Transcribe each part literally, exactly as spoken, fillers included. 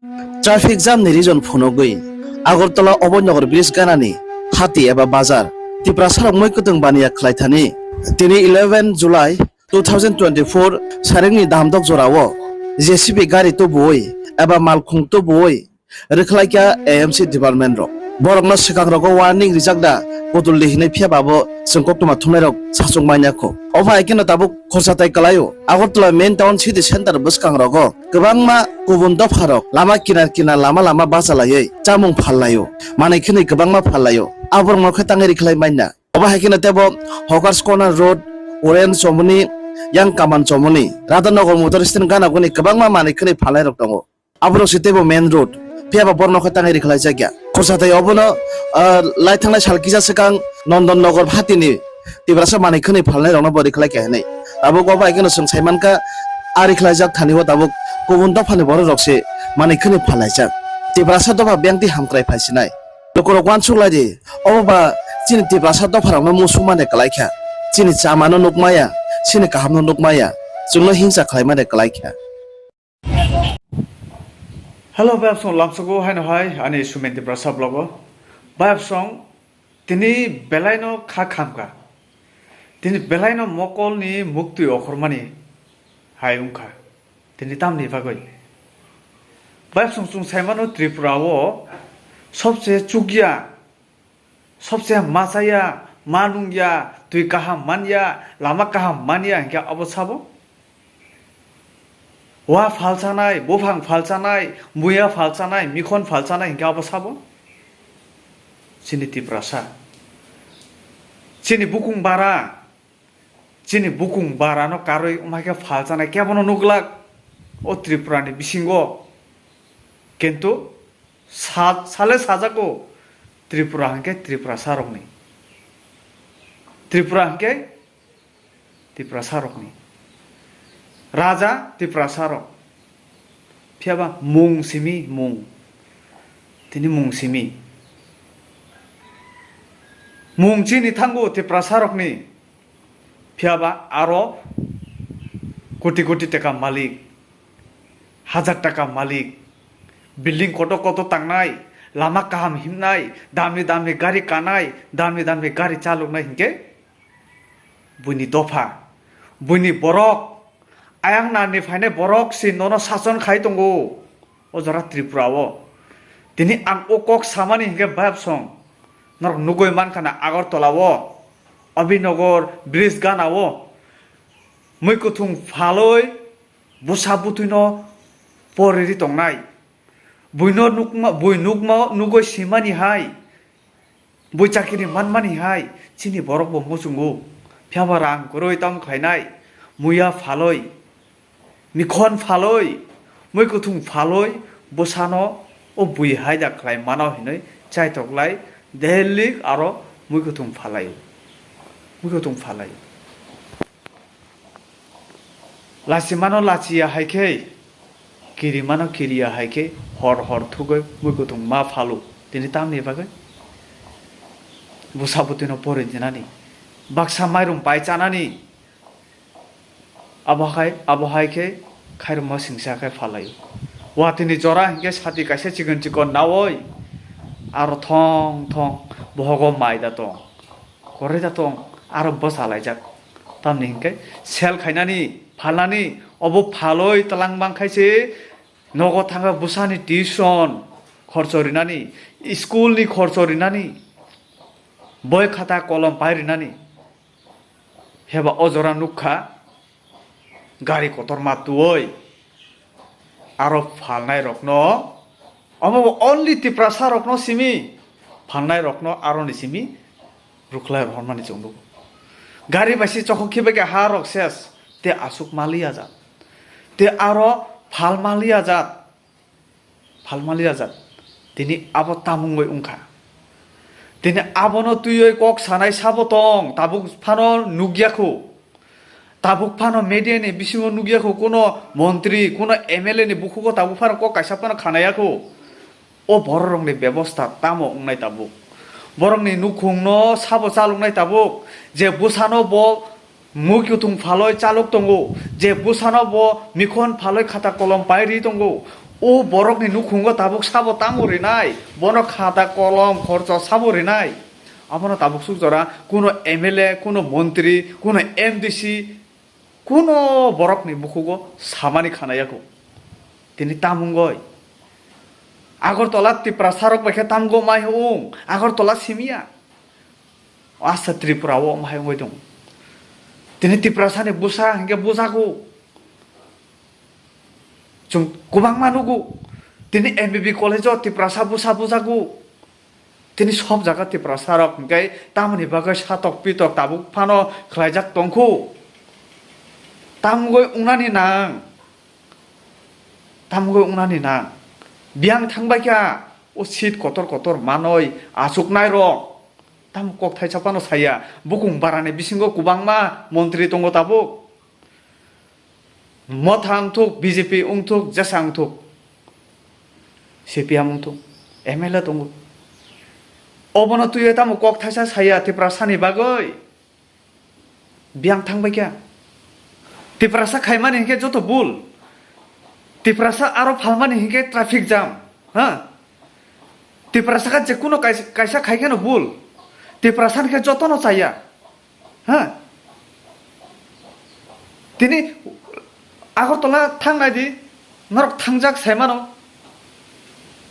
Traffic jam ni reason phunugwi Agartala Abhainagar bridge ganani hati eba bazar Tiprasarok mui kwtwng baniya khlaithani. Tini eleven July two thousand twenty-four saringni damdok jorao J C B gari tubuwi eba malkhung tubuwi rwkhlaikha A M C department rok. Borokno swkang rogo warning rijak da, kuduldi hinwi, phiya ba bo chwng koktwma thumnairok sachuk manya kho. Obo hai kheno tabuk khorsa tai kwlaio. Agartala main town city center bwskang rogo kwbangma kubun dopha rok lama kinar kinar, lama lama bachalaiwi chamung phallaio, manwi khwnwi kwbangma phallaio. Aborokno khe tangwi rikhlai manya. Obo hai kheno teibo Hawkers Corner Road, Orange Chomoni, Yang Kaman Chomoni, Radhanagar Motor Stand gana guni kwbangma manwi khwnwi phalnai rok tongo. Aborok se teibo main road, phiya ba borokno khe tangwi rikhlai jakya. Khorsa tai obono, ah, lai thangnai sal kisa swkang Nondon Nagar phatini Tiprasa manwi khwnwi phalnai rokno bo rikhlai kha hinwi. Tabuk obo hai kheno chwng sai mankha, a rikhlai jak thani o tabuk kubun dophani borok rok se manwi khwnwi phalnai jak. Tiprasa dopha bengtwi hamkrai phai sinai. Lukurok uansuk lai di, obo ba chini Tiprasa dopharokno musu mane kwlai kha, chini chamano nuk maya, chini kahamno nuk maya, chwngno hingsa khlai mane kwlai kha. Hello, bayapsong lamsogo haino hai ani Sumen Tiprasa vlogo. Bayapsong tini belaino kha khamkha. Tini belaino mokolni muktwi okhormani hai wngkha. Tini tamni bagwi? Bayapsong chwng saimano Tripura o sobse chukya, sobse machaya, ma nungya, twi kaham manya, lama kaham manya hinkhe abo sabo? Wa phalchanai, buphang phalchanai, muya phalchanai, mikhon phalchanai hinkhe abo sabo? Chini Tiprasa, chini bukung bara, chini bukung barano karwi wngkha khe phalchanai kebono nuglak o Tripurani bisingo. Kintu sa-, sale sajago Tripura hinkhe Tiprasarokni. Tripura hinkhe Tiprasarokni. Raja Tiprasarok. Phiyaba mung simi mung. Tini mung simi. Mung chini thango Tiprasarokni. Phiyaba aro koti koti taka malik, hajar taka malik, building kotor kotor tangnai, lama kaham himnai, damni damni gari kanai, damni damni gari chaloknai hinkhe buini dopha, buini borok, ayang narni phainai borok se nono sason khai tongo. O jora Tripura o. Tini ang o kok samani hinkhe bayapsong norok nugui mankha na Agartala o, Abhinagar bridge gana o, mui kuthung phaloi bwsa bwtwino poriri tongnai. Buino nukma, bui nukma, nugui simani hai. Bui chakiri manmani hai chini borok bo muchungo, phiyaba rang kwrwi tamo khlainai, muya phaloi, mikhon phaloi, mui kuthung phaloi, bwsano o bui haida khlai mano hinwi chaitoklai Delhi aro mui kuthung phalai, mui kuthung phalai. Lachimano lachiya hai khe, kirimano kiriya hai khe, hor hor thugwi mui kuthung ma phalu. Tini tamni bagwi bwsa bwtwino pori dinani, baksa mairum pai chanani, abo hai, abo hai khe khairokma singsa khe phalai. Watini jora hinkhe sati kaisa chikon chikon naui aro thong thong bohogo mai da tong. Kwrwi da tong, aro bwsa laijak. Tamni hinkhe sel khainani, phalnani, obo phaloi twlang mang khai se nogo thangkha bwsani tuition khorcho rinani, school ni khorcho rinani, boi khata kolom pai rinani. Heba o jora nukha, gari kotorma tuoi aro phalnai rokno, omo bo only Tiprasa rokno simi, phalnai rokno aroni simi rukhlai rohormani chwng nugo. Gari bai se chokhok khibai khe ha rok ses, te aswk maliya jat, te aro phal maliya jat. Phalmali rajak, tini abo tamungwi wngkha. Tini abono twiwi kok sanai sabo tong, tabuk phano nukya kho. Tabuk phano media ni bisingo nukya kho, kuno montri, kuno M L A ni bukhugo tabuk phano kok kaisa phano khanaya kho. O borok rokni bebosta tamo wngnai tabuk? Borokni nukhungno sabo chaloknai tabuk? Je bwsano bo mui kuthung phaloi chalok tongo, je bwsano bo mikhon phaloi khata kolom pai ri tongo, O borokni nukhungo tabuk sabo tamo rinai, bono khata kolom khorcho sabo rinai. Abono tabuk suk jora kuno M L A, kuno montri, kuno M D C, kuno borokni bukhugo samani khanayakho. Tini tamungoi Agartala Tiprasa rok bai khe tamgo mai wng, Agartala simiya. Asa Tripura o mai wngwi tongo. Tini Tiprasa ni busa hinkhe bujago. Chwng kwbangma nugo. Tini M B B college o Tiprasa busa bujago. Tini sob jaga Tiprasa rok hinkhe tamoni bagwi satok pitok tabuk phano khlaijak tongkhu. Tamgoi wngnani nang. Tamgoi wngnani nang. Biyang thangbai kha o seat kotor kotor manoi achuknai rok. Tamo kok thaisa phano saya. Bukung barani bisingo kwbangma montri tongo tabuk. Motha wngthuk, B J P wngthuk, jesa wngthuk, C P M wngthuk, M L A tongo. Obono twiwi tamo kok thaisa saya Tiprasani bagwi? Biyang thangbai kha. Tiprasa khaimani hinkhe joto bul. Tiprasa aro phalmani hinkhe traffic jam. Ha? Tiprasa kha je kuno kaisa, kaisa khai kheno bul. Tiprasani khe jotono chaya. Ha? Tini Agartala thangnai di, norok thangjak sai mano.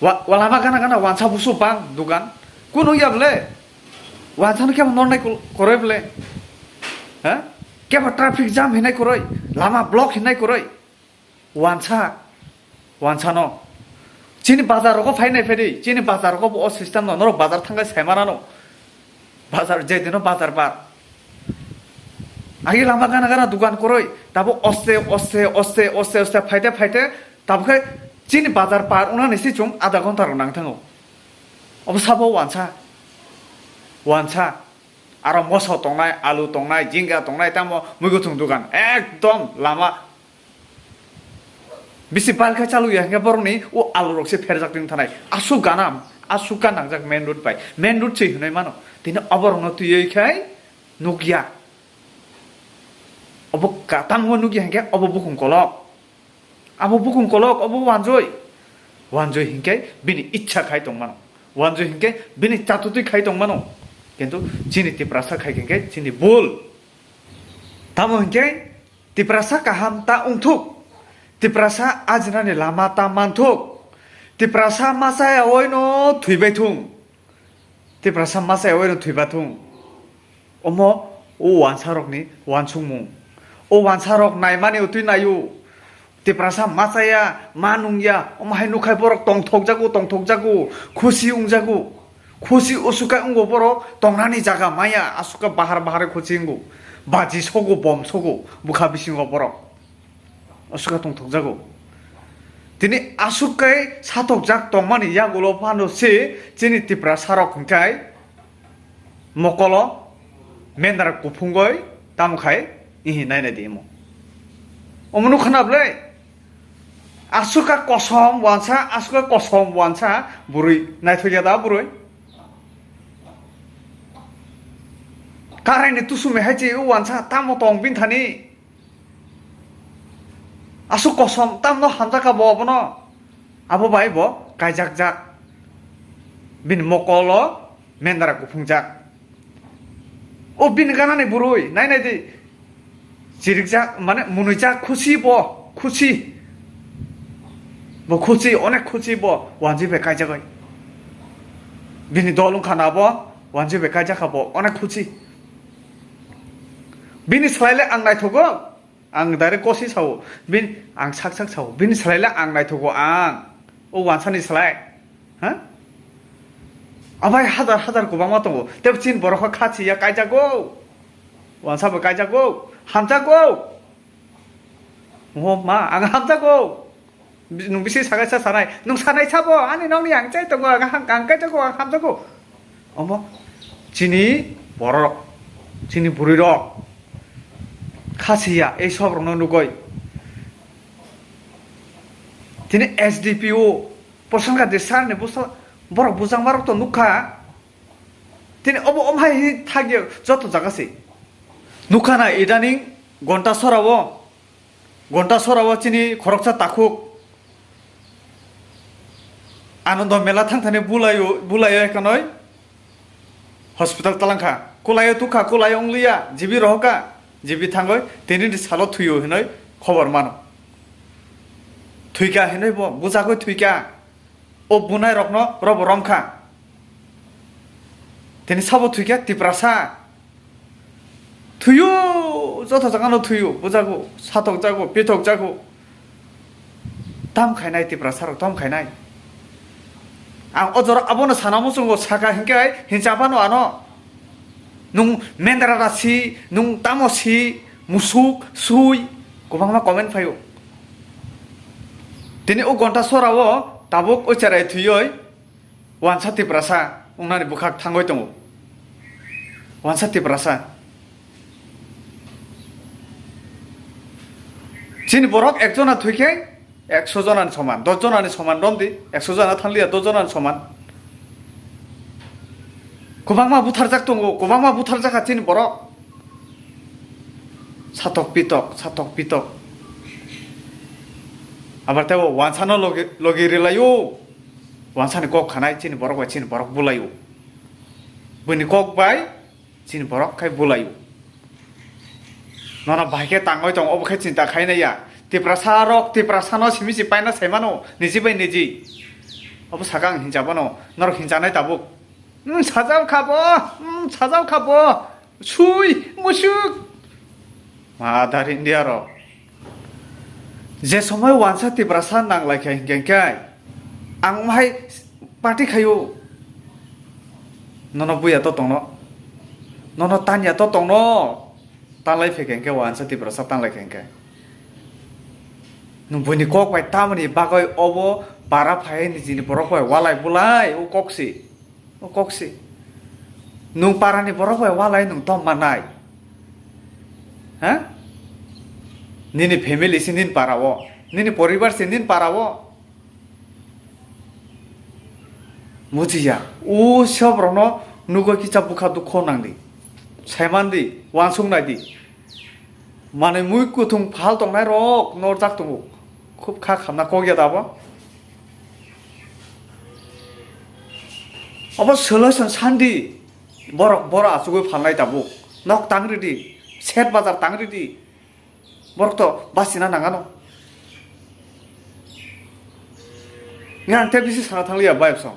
Wa, wa lama gana gana wansa busu bang dugan. Kun wngya bole? Wansa no kebo nornai kul-, koroi bole? Ha? Kebo traffic jam hinai koroi, lama block hinai koroi. Wansa, wansa no. Chini bazar rogo phai nai phai di, chini bazar rogo bo o system no, norok bazar thangkai sai manano. Bazar, je dino bazar bar. Agi lama gana gana dugan koroi, tabo oste, oste, oste, oste, oste, phaite, phaite, tabo khe chini bazar par wngnani si chwng adha ghonta rok nang thango. Obo sabo wansa, wansa. Aro moso tongnai, alu tongnai, jinga tongnai, tamo muigo thung dugan. Ekdom lama bisi bal khe chalu ya, hingke borokni o alu rok se pherjak tong thanai. Asuk ganam, asuk ka nangjak main road bai. Main road se hinui mano. Tini oborokno twiwi khai nukya. Obo ka-, tamo nukya hingke obo bukung kolok. Abo bukung kolok, obo wanjoi. Wanjoi hingke bini ichha khai tong mano. Wanjoi hingke bini chatutui khai tong mano. Kintu chini Tiprasa khai hingke chini bul. Tamo hingke Tiprasa kaham ta wngthuk. Tiprasa ajinani lama ta manthuk. Tiprasa masa yaoino thwibai thung. Tiprasa masa yaoino thwiba thung. Omo o wansarokni wansukmung. O wansarok naimani utui naio. Tiprasa machaya, ma nungya, omo hai nukhai borok tongthokjago, tongthokjago, khusi wngjago. Khusi usukai wngo borok tongnani jaga maya, asuka bahar bahar khusi wngo. Baji sogo, bom sogo, bwkha bisingo borok. Asuka tongthokjago. Tini asukai satokjak tongmani yagulo phano se chini Tiprasa rok hwnkhe mokolo mendra kuphungoi tamo khai ihi nainai di imo. Omo nukha na bwle? Asuka kosom wansa, asuka kosom wansa bwrwi naithokya da bwrwi? Karaini tusumi hai chi o wansa tamo tong bini thani? Aswk kosom tamno hamjakha bo obono? Abo bai bo kaijakjak. Bini mokolo mendra kuphungjak. O bini ganani bwrwi, nai nai di. Chirikjak, mane, mwnwijak, khusi bo, khusi. Bo khusi, onek khusi bo, wanjwi bai kaijagwi. Bini dol wngkha na bo, wanjwi bai kaijakha bo, onek khusi. Bini swlai le ang naithogo, ang direct kosi sao, bin, ang sak sak sao, bini swlai le ang naithogo ang, o wansani swlai, ha? Abai hajar hajar kwbangma tongo, tebo chini borok kha khachi ya kaijago, wansa bo kaijago, hamjago, o ma, ang hamjago. Nwng bisi sakai sa sanai, nwng sanai sabo, ani nokni ang chai tongo, ang, ang, ang kai tongo, ang hamjago. Omo chini borok, chini bwrwi rok kha siya, ei sob rokno nugoi. Tini S D P O, Prashanka Desai ni bwsa, borok bujangma rok to nukha. Tini obo omhai hi thagya joto jaga se. Nukha na idaning gonta sora o. Gonta sora o chini khoroksa takhuk, Anando mela thang thani bulayo, bulayo ekanoi hospital talangkha. Kulayo tukha, kulayo ongliya, jibi rohoka, jibi thangoi, tini ni salo thuyo hinoi khobor mano. Thuika hinoi bo, bujagoi thuika. O bunai rokno robo romkha. Tini sabo thuika Tiprasa. Thuyo, joto jagano thuyo, bujago, satok jago, pitok jago. Tam khainai Tiprasa rok, tam khainai. Ang o jora abono sana muchungo saka hinkhe hincha phano ano. Nung mendra rasi, nung tamo si, musuk, sui, kwbangma comment phaio. Tini o gonta sorao tabuk o cherai thuyoi wansa Tiprasa wngnani bwkhak thangoi tongo. Wansa Tiprasa. Chini borok ekjona thwikhe ekso jonani soman, dos jonani soman romdi, ekso jona thangliya, dos jonani soman. Kwbangma butharjak tongo, kwbangma butharjakha chini borok. Satok pitok, satok pitok. Abar tebo wansano logi, logi rilaio. Wansani kok khanai chini borok bai chini borok bulaio. Buini kok bai chini borok khai bulaio. Nono bahai khe tangoi tong, obo khe chinta khainai ya. Tiprasa rok, Tiprasa no simi si paina sai mano, niji bai niji. Obo saka ang hincha bono, norok hinchanai tabuk. Hmm, sajao kha bo, hmm, sajao kha bo. Sui, musuk. Mother India rok. Je somoi wansa Tiprasa nang lai kha hinkhe khe ang hai party khaio. Nono buya to tongno. Nono tanya to tongno. Tanlai phe khe hinkhe wansa Tiprasa tanlai khe hinkhe. Nung buini kok bai tamoni bagoi obo para phai nijini borok bai walai bulai o kok si. O kok si. Nung parani borok bai walai nung tom manai. Ha? Nini family si nin para o. Nini poribar si nin para o. Muchiya. O sob rokno nugo kisa bukha dukho nangdi. Saimandi, wansuk naidi. Manwi mui kuthung phal tongnai rok norjak tongo. Khub kha khamna kok ya da bo. Obo solution sandi. Borok boro achugwi phalnai tabuk. Nok tang ridi. Set bazar tang ridi. Borok to basina nangano. Ngang te bisi sana thangliya bayap song.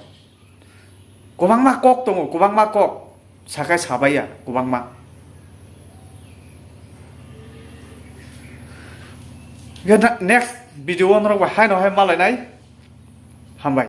Kwbangma kok tongo, kwbangma kok. Sakai sabaiya, kwbangma. Next video o norok bai haino hai malainai. Hambai.